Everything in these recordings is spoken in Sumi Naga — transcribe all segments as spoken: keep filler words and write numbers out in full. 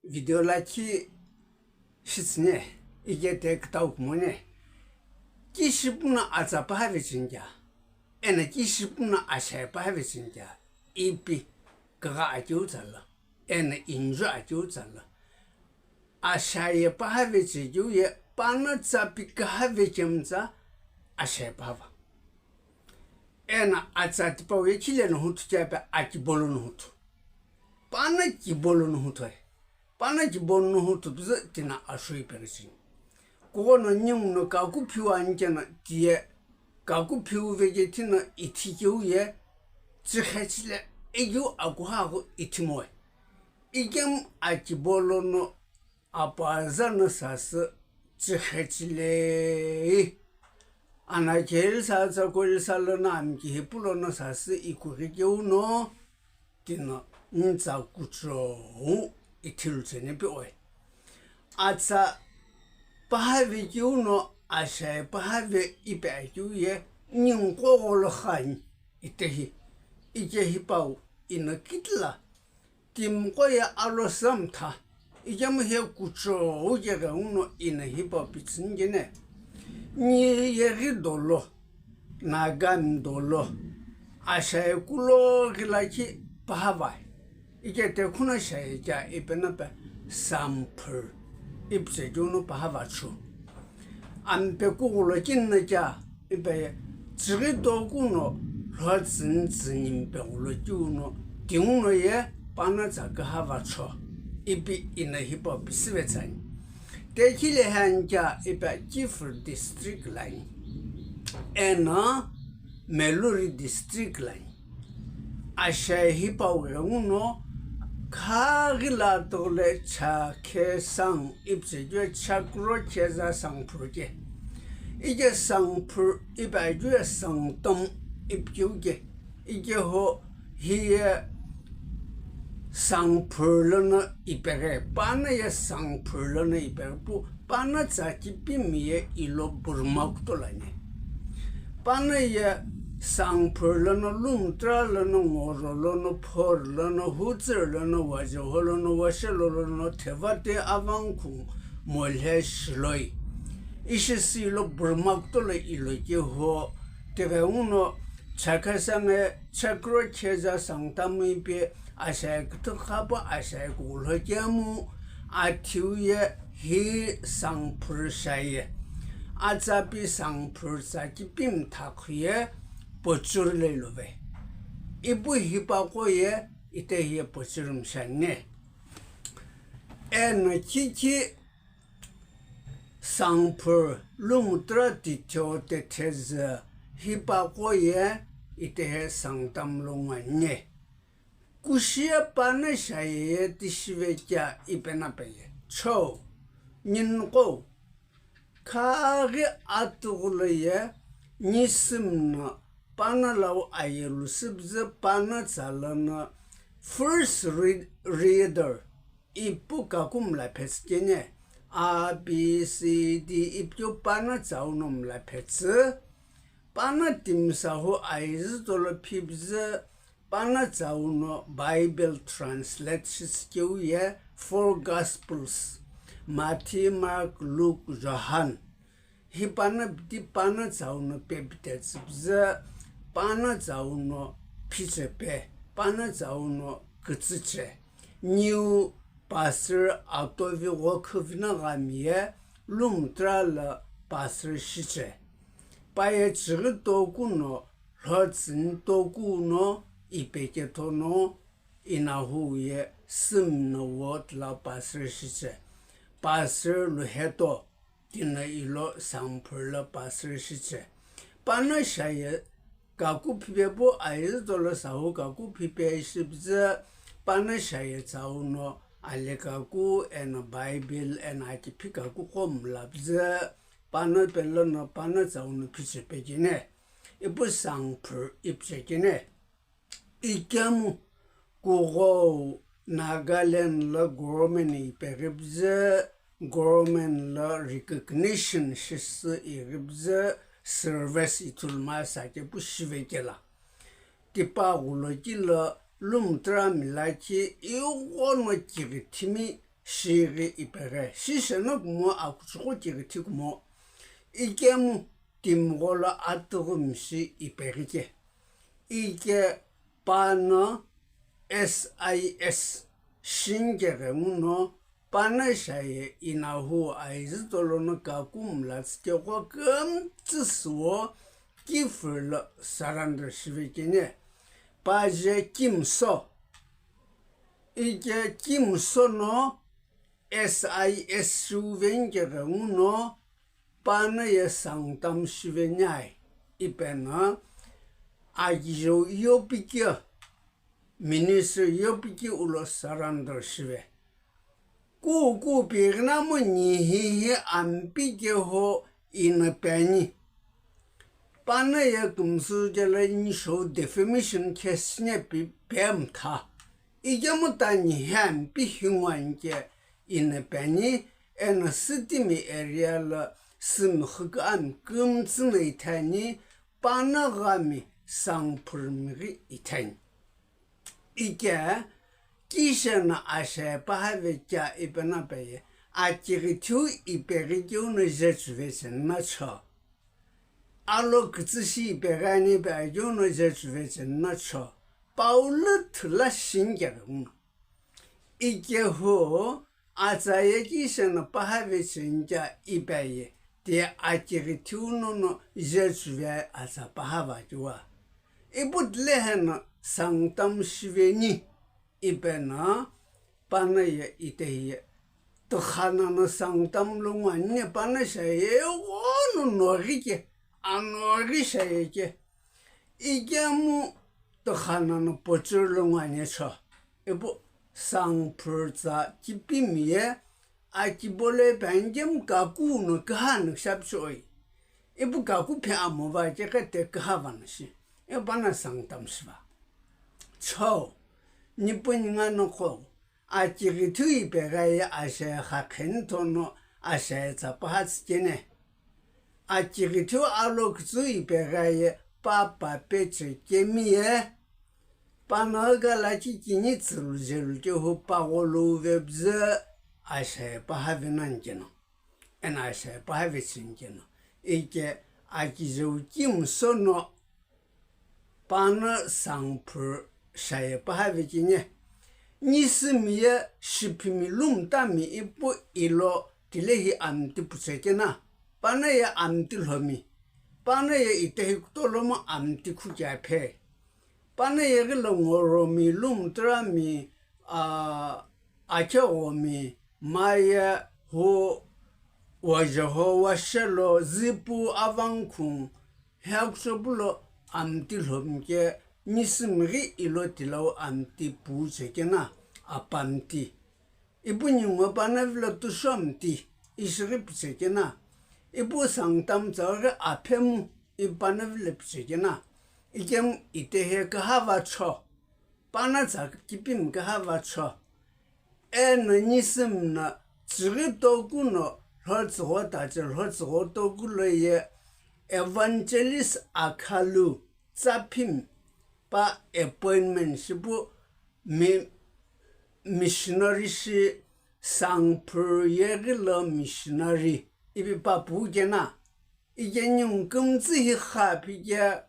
Video lakhi shitsüne, ikete kütau kumone. Kishipuno atsa paha vecheni kea, eno kishipuno ashaye paha vecheni kea, ipi kagha akeu tsala, eno inju akeu tsala. Ashaye paha vechekeu ye, pano tsa pi kagha vechemtsa ashaye paha va. Eno atsa tipau ye khile no huthu kea pe akibolo no huthu. Pano kibolo no huthu ai. Pano kibolo no huthu püzü tina ashoi peghecheni. Kughono ninguno kaku phiu ani keno tiye, kaku phiu veke tino ithi keu ye, tsüghechile ikeu akuha aghu ithi moe. Ikemu akibolo no apaza no sasü tsüghechilei. Anakheli sa tsakoli sa lono amkihi pu lono sasü ikughi keu no, tino nitsa kuchou ithilu cheni pi oe. Atsa paha vekeu no ashaye paha ve ipi akeu ye, ningu kogho lo khani itehi, ikehi pau ino kitila. Timiqo ye alo samtha, ikemu he kuchou keghenguno ino hipau pitsüni kene, ni yeghi dolo, Nagami dolo, ashaye kulo ghilakhi paha vae. Ikete khuno shaye kea ipe no pe Sangphur, ipi che keu no paha vachu. Ampe kughulo kini no kea, ipe tsüghi toku no lhotsüni tsüni mpe ghulo keu no, tinguno ye pano tsa kagha vacho, ipi ino hipau pisive tsani. Tekhile he ani kea ipe Kiphire District lani, eno Meluri District lani. Ashaye hipau ghenguno, khaghi lo atughu lo Chakhesang ipi che keu ye Chakro Kheza Sangphur ke. Ike Sangphur ipi akeu ye Sangtam ipi keu ke. Ike ho hiye Sangphur lono ipeghe, pano ye Sangphur lono ipeghe pu, pano tsa kipimi ye ilo Burma kuto lani. Pano ye Sangphur lono, Lumtra lono, Ngoro lono, Phor lono, Hutsür lono, Wajeho lono, Washelo lono, Thevate, Avangkhung, Molhe, Shiloi. Ishi sü ilo Burma kuto lo ilo keu ho, tighenguno Chakhesang ye Chakro Kheza Sangtam ipi ashaye küthü kha pu ashaye kughulo kemu athiu ye hi Sangphur shaye. Atsa pi Sangphur tsa kipimi thakhu ye Pochuri lo ilove. Ipu hipaqo ye itehi ye Pochuri mshani. Eno kiki Sangphur, Lumtra, Titheo, Tethezü hipaqo ye itehi Sangtam lo nguni. Kushiye pano shaye ye tishive kea ipe no pe ye. Cho, ninqo, khaghi atughu lo ye, nisümno pano lau ayelu süpüzü pano tsa lono first re-, reader ipu kaku mla phetsü kene, A, B, C, D ipi keu pano tsau no mla phetsü, pano timi sahu aizü dolo phipüzü, pano tsau no Bible translate shitsü keu ye Four Gospels, Matthew, Mark, Luke, John. Hi pano piti pano tsau no pepitetsüpüzü, pano tsau no phichepe, pano tsau no kütsüche. Niu pastor Atovi Ghokhuvina ghami ye Lumtra lo pastor shiche. Paye chighi toku no lhotsüni toku no ipeketho no inahu ye sümno wo tila pastor shiche. Pastor Luheto tino ilo Sangphur lo pastor shiche. Pano shaye kaku phipe pu aizü dolo sahu kaku phipe shipüzü, pano shaye tsau no ale kaku eno Bible eno akiphi kaku qo mla püzü, pano pelo no pano tsau no phichepe kene. Ipu Sangphur ipi che kene. Ikemu kughou Nagaland lo government ipeghi püzü, government lo recognition shisü ighi püzü service ithulu masa kepu shive kela. Tipau ghulo kilo Lumtra mi lakhi ighono kighithimi shighi ipeghi, shisheno kumo akuchuqu kighithi kumo, ikemu timiqo lo atughumishi ipeghi ke, ike pano S I S shinikeghenguno, pano shaye inahu aizütolono kaku mla tsükegho kümtsü suwo Kyiv lo surrender shive kene, paje Kim So, ike Kim So no S I S shiwuve nikeghenguno, pano ye Sangtam shive niai, ipeno akijeu yopikeu, minister yopikeu ulo surrender shive. Kuku pighinamo nihihi ampi keho ino piani. Pano ye kümsü kelo inishou defamation case ne pi-, pemtha. Ikemu ta nihi ampi hinguani ke ino piani, eno Sütimi area lo sümxü kami kümtsü no ithani, pano ghami Sangphurmi ghi ithani. Ike, kisheno ashe pahave kea ipe na peye, akighithiu ipeghi keu no je chuve cheni na cho. Alo kütsü shi ipeghi ani pe akeu no je chuve cheni na cho. Paulu thula shinikeghenguno. Ikehu atsa ye kisheno pahave cheni kea ipe ye, ti akighithiu nono je chuve atsa pahava keu wa. Ipu tileheno Sangtam shiveni, ipeno pano ye itehi ye. Tükha nono Sangtam lo nguani ne pano shaye eghono noghi ke, anoghi shaye ke. Ikemu tükha nono Pochur lo nguani cho. Ipu Sangphur tsa kipimi ye, akibole pangem kaku no kaha no kshapichoi. Ipu kaku phe amo va ke kete kaha vano shi. E pano Sangtam shiva. Cho, nipu ninga no ko, akighithiu ipeghi ye ashe khakheni thono ashe tsa paha tsükene. Akighithiu alo kütsü ipeghi ye papa peche kemi ye. Pano gala kikini tsülu jelu kehu pagholo vebzü ashe pahave nani keno. Eno ashe pahave cheni keno. Ike akijeu Kim So no pano Sangphur shaye pahave kene. Nisümi ye shiphimi lumtami ipu ilo tilehi amti puchekena. Pano ye amti lhomi. Pano ye itehi kutolomo amti khukea phe. Pano ye ghilo Ngoromi, Lumtrami, a, Akhegomi, Maye, Hu, Wajeho, Washelo, Zipu, Avangkhung, Heakuchopulo amti lhomike Nisümi ghi ilo tilau amti puchekena, apamti. Ipu ningu pano vilo Tushomti, ishighi pichekena. Ipu Sangtam tsaghi aphemu, ipu pano vilo pichekena. Ikemu itehi kaha vacho. Pano tsa kipimi kaha vacho. Eno Nisümi no tsüghi toku no lhotsügho tache lhotsügho toku lo ye Evangelist Akhalu tsaphimi pa appointment shipu mi-, missionary shi Sangphur ye ghilo missionary ipi pa pukena. Ike ningu kümtsü hi kha phike,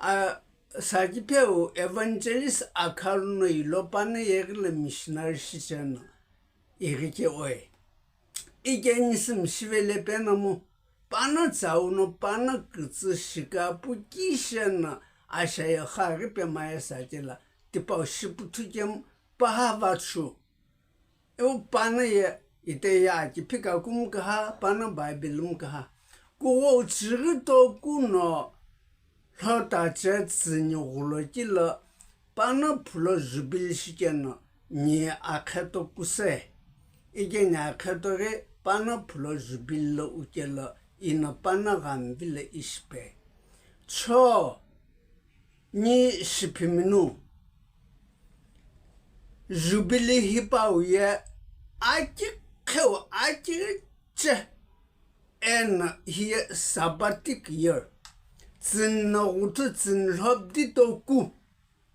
a, sakipheu Evangelist Akhalu no ilo pano ye ghilo missionary shicheno ighi ke oi. Ike Nisümi shivele penomu, pano tsau no pano kütsü shika pu kisheno ashaye kha ghi pemaye sakela, tipau shiputhu kemu paha vachu. Iwu pano ye, ite ye akiphika kumu kaha, pano Bible mu kaha. Kuwo uchighi toku no lhota che tsüni ghulo kilo, pano phulo Jubilee shikeno, ni akheto kuse. Ike ni akheto ghi pano phulo Jubilee lo ukelo, ino pano ghamvilo ishipe. Cho, ni shiphiminu. Jubilee hipau ye akikheu akiche eno hiye sabbatic year. Tsüni no ghuthu tsüni lhobdi toku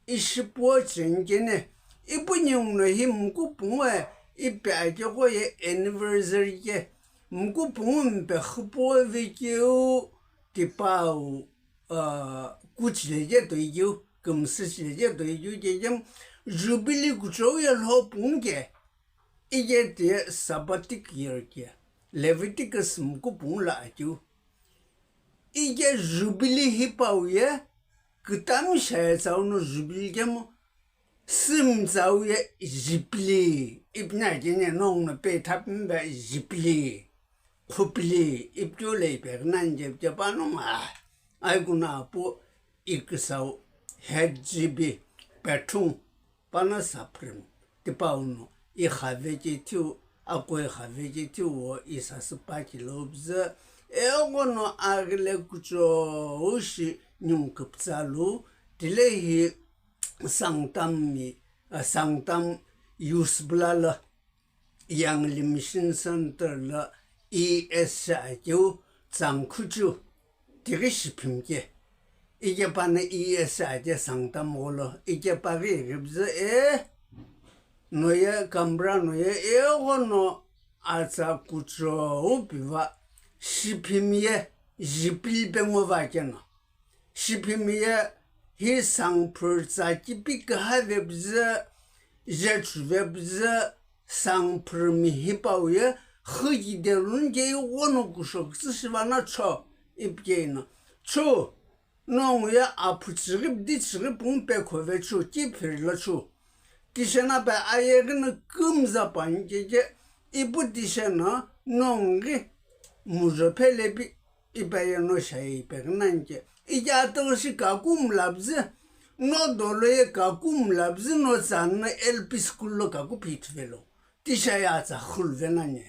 ishipuo chenikene. Ipu ningu no hi muku pungwe ipi akeqo ye anniversary ke, mukupungu mpe xüpüo vekeu tipau, ah, kuchile je toikeu, kümsüchile je toikeu kekemu, Jubilee kuchou ye lhopungu ke, ike tiye Sabbatic year ke, Leviticus mukupungu lo akeu. Ike Jubilee hipau ye, kütami shaye tsau no Jubilee kemu, sümtsau ye Jubilee, ipi na kene nongu no pe thapimbe Jubilee, Jubilee, ipi keu le ipe nani je, je pano ma, ai kuna apu iküsau, head G B, petrung, pano saprim, tipau no, ikhave ke thiu, akoi khave ke thiu, o isasü pa kilo püzü, eqo no aghile kuchou shi nyungu küpütsa lu, tilehi Sangtam mi, ah, Sangtam Youth Bula lo, Yangli Mission Center lo E S shi akeu Tsangkhuchu tighi shiphimi ke. Ike pano E S shi ake Sangtam gholo, ike paghi ghipüzü e, no ye Kambra no ye eqo no atsa kuchou piva shiphimi ye Jubilee pe ngo va keno. Shiphimi ye hi Sangphür tsa kipi küha vepüzü, jechu vepüzü, Sangphür mi hipau ye, xü kide lun ke ighono kusho kütsü shiva na cho, ipi ke ino. Chu, nongu ye aphu chighi pdi chighi pungu pe khove chu, ki phiri lo chu. Tishe na pe ayeghi no kümza pani keke, ipu tishe no nongu ghi mujo phele pi, ipa ye no shaye ipe nani ke. Ike atüghü shi kaku mlapüzü, no dolo ye kaku mlapüzü no tsa no L P school lo kaku phithu velo. Tisha ye atsa xulu ve nani.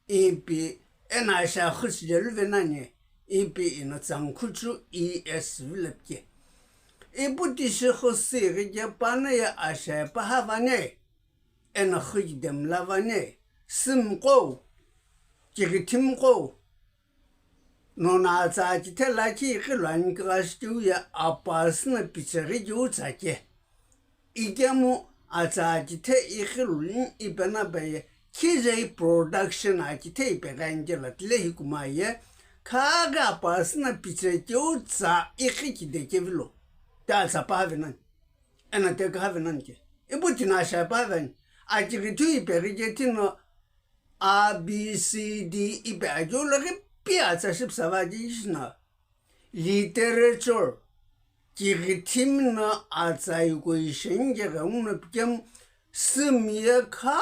Ipi eno asha xü chile lu ve nani. Ipi ino Tsangkhuchu E S vilo pi ke. Ipu tishi xü sighi ke pano ye asha ye paha vani. Eno xü kide mla vani. Sümqo. Kighithimqo. Nono atsa akithe lakhi iqhilu ani kighashi keu ye apasü no picheghi keu tsa ke. Ikemu atsa akithe iqhilu lini ipe na pe ye Khizei Production akithe ipe ghi ani kelo tilehi kuma ye khaghi apasü no piche keu tsa iqhi kide kevilo. Ti atsa paha ve nani. Eno ti küha ve nani ke. Ipu tino asha paha ve ani. Akighithu ipe ghi ke tino A B C D ipi akeu lo ghi pi atsa shipüsa va keu ishi na. Literature, kighithimi no atsa equation ke ghenguno pikemu sümye kha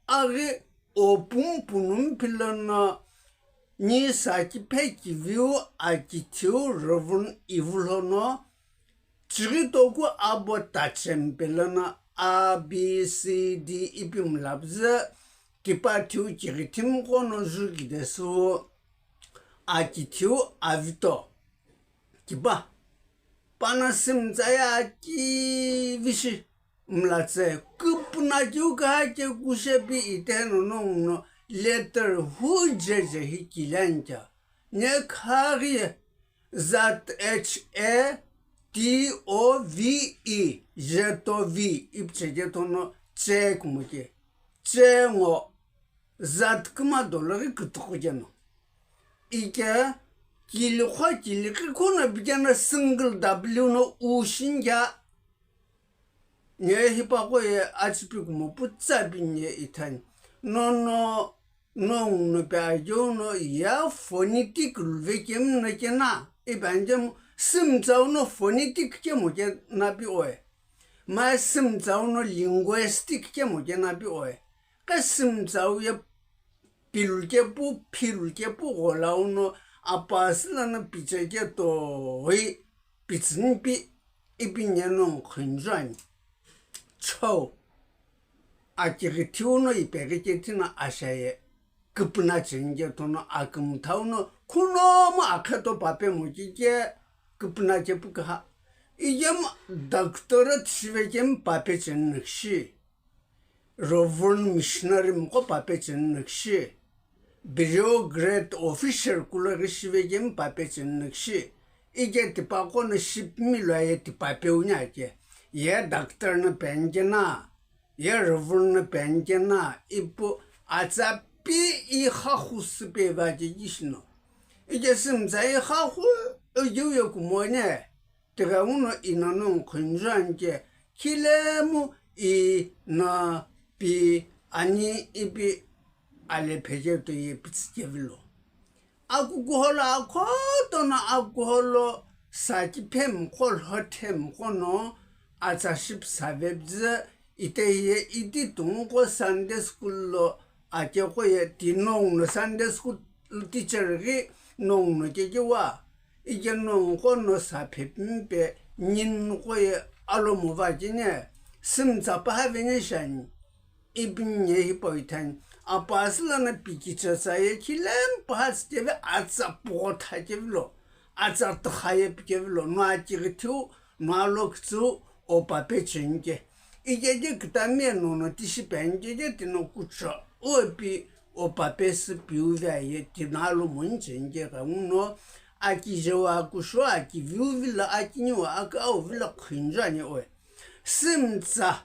aghi opumu punumu pilono ni saki phe kiviu akithiu Reverend Ivulhono Chighi toku abo tachempelo no A B C D ipi mlapüzü, tipa thiu kighithimqo no ju kidesu, akithiu avito. Tipa, pano sümtsa ye akivishi mlatsü, küpüna kiu kaha ke kushepi ite no nongu no letter hu jeje hi kile ani kea. Ne khaghi Z H A T O V E, Jetovi, ipi che ke thono che kumo ke. Che ngo, Z kuma dolo ghi kütüqo ke no. Ike, kiliqho kilikhi kuno bikeno single W no u shinga. Ne hipaqo ye achipi kumo putsa binye ithani. Nono, nongu no pe ageu no ya phonetic luve kemu no kena, ipi ani kemu sümtsau no phonetic kemu kena pi oe. Ma sümtsau no linguistic kemu kena pi oe. Ka sümtsau ye pilu kepu, philu kepu gholau no apasü lono piche ke toi pitsüni pi ipi neno nkhunju ani. Cho, akighithiu no ipeghi ke tino asha ye küpüna cheni ke thono akümthau no khunomu akheto pape mo ke ke küpüna kepu kaha. Iyemu doctorate shive kemu pape cheni nükshi. Reverend missionary mqo pape cheni nükshi. Bureau grade officer kulo ghi shive kemu pape cheni nükshi. Ike tipaqo no shipmi lo ye tipa peu ni ake. Ye doctor no pe ani kena. ye Reverend no peni kena ipu atsa pi i xaxu süpe va che kishino. Ike simtsa i xaxu oyu ye kumone, tighenguno ina no nkhunjuani che, khilemu i na pi ani ipi ale pheje to ye pitsike vilo. Akukuholo akhotono akuholo saki phemqo lhothe mqo no atsa ship save bzü ite ye iti tungqo Sunday school lo akeqo ye ti nongu no Sunday school teacher ghi nongu no kekewa. Ike nongu qo no sa phepimipe nyin qo ye alomo va kene simtsa paha vene shani. Ipi nye hipau ithani, apasü lono pikicha tsa ye khilemu paha tsükeve atsa pugho thakevilo, atsa tüxaye pikevilo, no akighi thiu, no alo kütsüu, o pape chenike. Ikeke kütamiye nono tishi penikeke tino kucho, o pi, o pape sü piu viaye tino alo moni chenike ghenguno, akijewa kusho, akiviu vilo, akinyiwa, akau vilo khunjuani oe. Simtsa.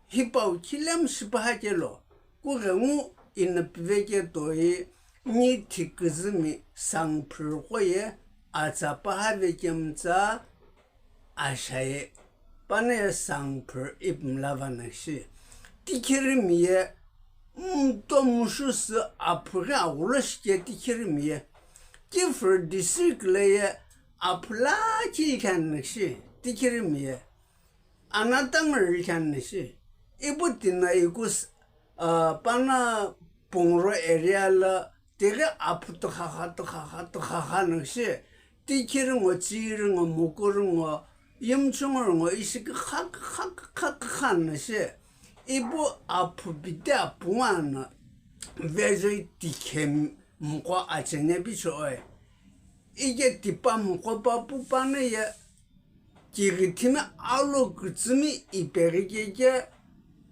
Hipau khilemu shipaha kelo, kughengu ina piveke toi, ni thiküzümi sangphür qo ye atsa paha vekemtsa ashaye, pano ye sangphür ipimla va nakshi. Tikhirimi ye mto mushu sü aphughi aghulo shike tikhirimi ye. Kifir district le ye aphula khilkhani nakshi tikhirimi ye. Anatangari khan shi, ipu tina ikus, ah, pano Pungro area lo tighi aphu tüxaxa, tüxaxa, tüxaxa no shi, tikhiri ngo, tsiri ngo, mukuru ngo, yimchungu ngo, ishi kha, kha, kha, kha no shi, ipu aphu pite apungu no, vejoi tikhemqo achene pichoi. Ike tipa mqo papu pano ye, kighithimi alo kütsümi ipeghi keke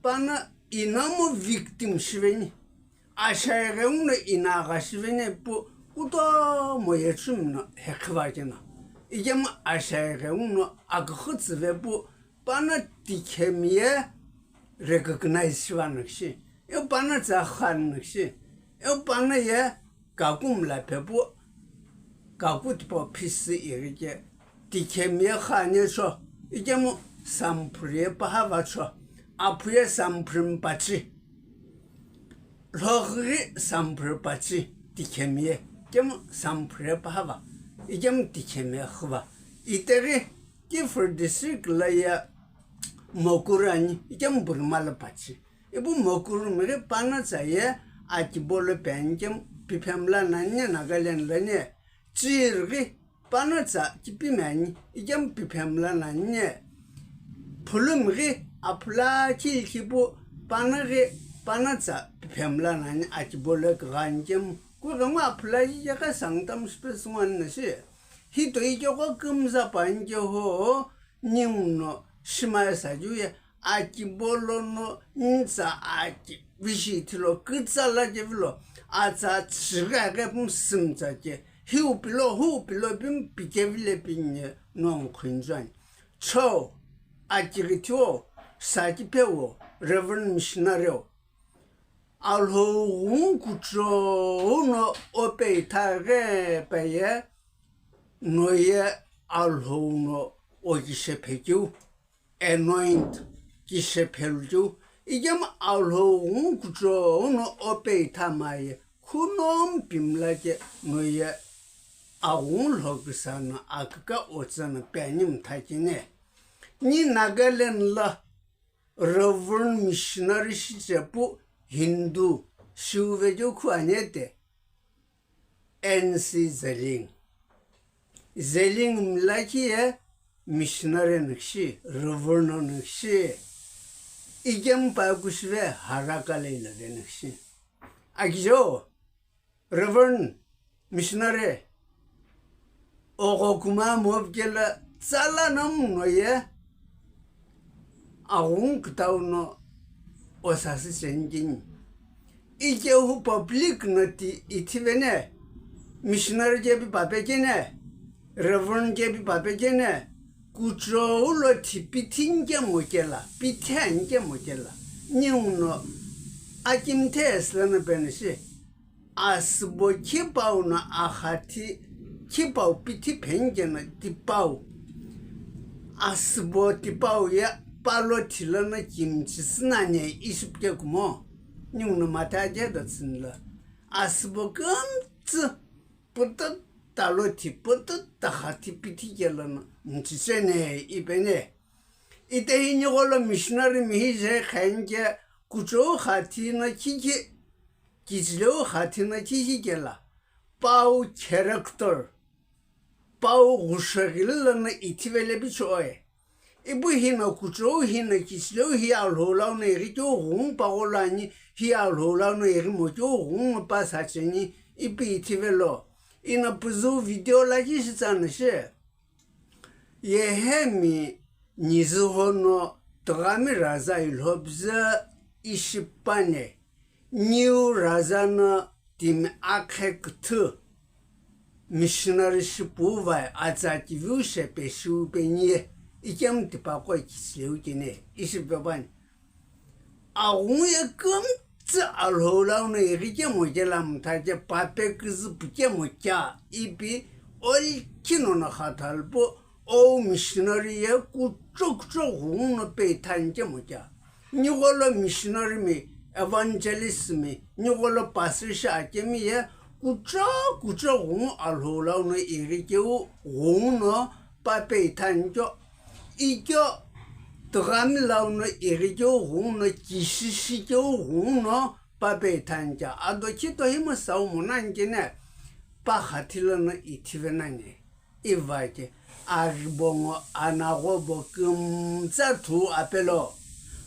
pano inamo victim shiveni. Ashaye ghenguno inagha shiveni pu kutomo ye chumino hekhiva keno. Ikemu ashaye ghenguno aküxü tsüve pu pano tikhemi ye recognize shiva nakshi. Eu pano tsa khan nakshi. Eu pano ye kaku mla phepu, kaku tipau phisi irike, tikhemi ye khane cho, ikemu samphuri ye paha va cho, aphu ye samphuri mpachi, lhoghi samphuri pachi, tikhemi ye, ikemu samphuri ye paha va, ikemu tikhemi ye khüva. Iteghi Kifir district lo ye mokuru ani, ikemu burima lo pachi. Ipu mokurumi ghi pano tsa ye akibo lo peni kemu piphemla nani Nagaland lo ni, tsiri ghi pano tsa kipimi ani, ikemu piphemla nani, phulumi ghi aphula khilkhipu pano ghi pano tsa piphemla nani akibo lo kugha ani kemu. Kughengu aphula ye ghi sangtam space ngwani na shi. Hito ikeqo kümza panike ho, ninguno shimaya sakiu ye, akibo lono nitsa aki vishi ithilo, kütsa lakevilo, atsa tshighi aghi pum simtsa ke, hiu pilo, huu pilo pim pikevile pinye nongu khunjuani. Cho, akighi thiu, saki pheu, Reverend Missionary o. Alhou ghungu kuchou no ope ithaghi pe ye, no ye Alhou no okishephekeu, anoint kishephelukeu, ikemu Alhou ghungu kuchou no ope ithamaye, khunomu pimla ke no ye aghungu lhokisa no aküka otsa no peni mthakene. Ni Nagaland lo Reverend Missionary shichepu Hindu shiuve keu khu ani ete, N C Zeling. Zeling mlakhi ye missionary nakshi, Reverend nakshi. Ikemu pa kushive Haraka leila ve nakshi. Akijo, Reverend, missionary, oghokuma movkelo tsala no muno ye aghungu kütau no osasü chenikini. Ikehu public no ti ithivene, missionary kepi pape kene, Reverend kepi pape kene, kuchou lo thi pithi nkemo kela, pithi ani kemo kela. Ninguno akimthe esi lono peni shi, asübo khipau no axathi, khipau pithi phenike no tipau. Asübo tipau ye palo thi lono kimchi sünani ishi pike kumo. Ninguno matha aje do tsünilo. Asübo kümtsü pututa lo thi, pututa xathi pithi ke lono mchi sene ipene. Itehi nigholo missionary mi hi je khenike kuchou xathi no khikhi, kichileu xathi no khikhi kela, pau character, pau ghushoghili lono ithivele pichioe. Ipu hino kuchou hino kichileu hi Alhou launo ighikeu ghungu pagholo ani, hi Alhou launo ighimokeu ghungu no pa sacheni, ipi ithivelo. Ino püzüu video lakhi shitsano she. Yehemi nizühono tüghami raza ilhopüzü ishi pane, niu raza no timi akhe küthü missionary shipuvai atsa kiviu shepe shiu peni ye ikemu tipaqo kichileu kene ishi pepani. Aghungu ye kümtsü Alhou launo ighikemo kela mtha ke pape küzü pukemo kya ipi olkhi nono khathalpu ou missionary ye kucho kucho ghungu no pe ithani kemo kya. Nigholo missionary mi, evangelist mi, nigholo pastor shi akemi ye kucho kucho ghungu Alhou launo ighikeu ghungu no pape ithani kyo. Ikyo tüghami launo ighikeu ghungu no kishishi keu ghungu no pape ithani kya. Ado khito himo sau monani kene pa xathi lono ithive nani. Ivake, aghibongo anaghobo kümtsü thu apelo,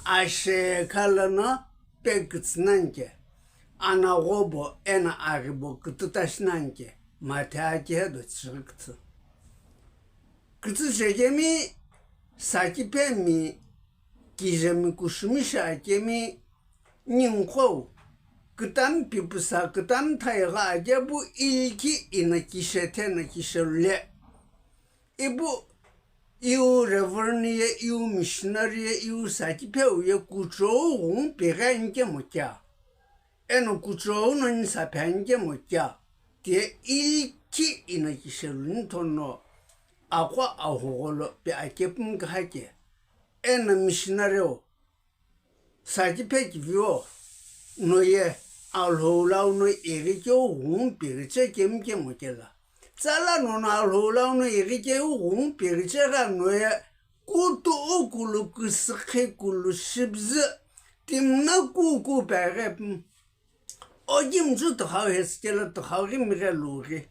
ashekha lono pe kütsü nani ke, anaghobo eno aghibo kütüta shi nani ke, mathe akehe do chighi kütsü. Kütsü chekemi, sakipemi, kijemi kushumi shi akemi, ninguqou, kütami pipusa, kütami thaiga akepu ilkhi ino kishethe no kishelule. Ipu iu reverend ye, iu missionary ye, iu sakipheu ye kuchou ghungu pighi ani kemo kya, eno kuchou no ni saphe ani kemo kya, tiye ilkhi ino kisheluni thono aqo ahugholo pi akepumi kha ke, eno missionary o sakiphe kivio, no ye Alhou launo ighikeu ghungu pighiche kemu kemo kela. Tsala nono Alhou launo ighikeu ghungu pighiche gha no ye kutu'u kulu küsükhi kulu shipüzü timi no kuku peghe pu. Okimchu tüxau hesükelo tüxau ghi mighe lughi.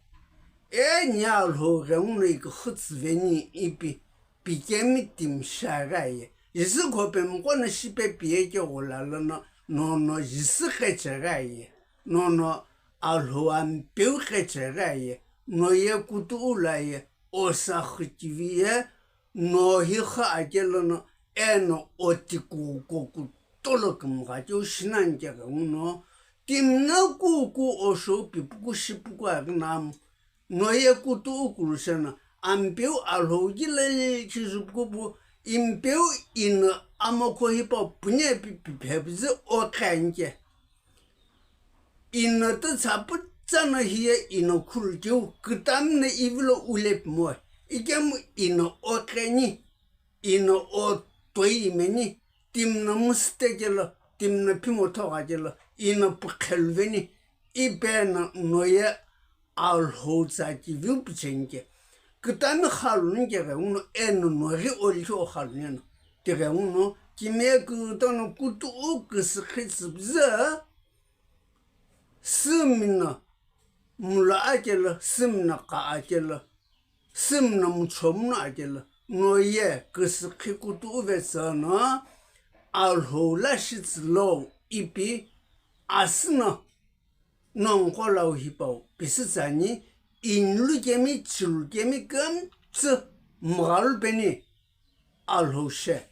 E ni Alhou ghenguno iküxü tsüveni ipi pikemi timi shiaghi aye. Jisü khopemiqo no shipe piye ke ghula lono, nono Jisü qhecheghi aye. Nono Alhou Ampeu qhecheghi aye. No ye kutu'u lo aye, osa xükivi ye, no hi xü akelo no, eno otikuqo kutulo kümgha keu shi nani ke ghenguno, timi no kuku oshou pipuku shipuku aghi namu, no ye kutu'u kulu sheno, Ampeu Alhou ghi lo likhi jupuku pu, Ampeu ino amokho hipau pune pi piphe püzü oqhe ani ke. Ino tütsa pütsa no hiye ino khulukeu kütami no ivilo ulepimo, ikemu ino oqheni, ino otoi imeni, timi no müsüte kelo, timi no phimotho gha kelo, ino püqheluveni, ipi eno no ye Alhou tsa kiviu picheni ke. Kütami xaluni ke ghenguno eno no ghi olikhi oxaluni eno. Tighenguno kimiye kutono kutu'u küsükhi tsüpüzü, Sümino mulo akelo, sümino qa akelo, sümino muchomunu akelo, no ye küsükhi kutu'u vetsü no Alhou lo shitsü lo ipi asüno nongu qo lau hipau pisü tsüani, inlu kemi, chilu kemi kümtsü mghalu peni Alhou she.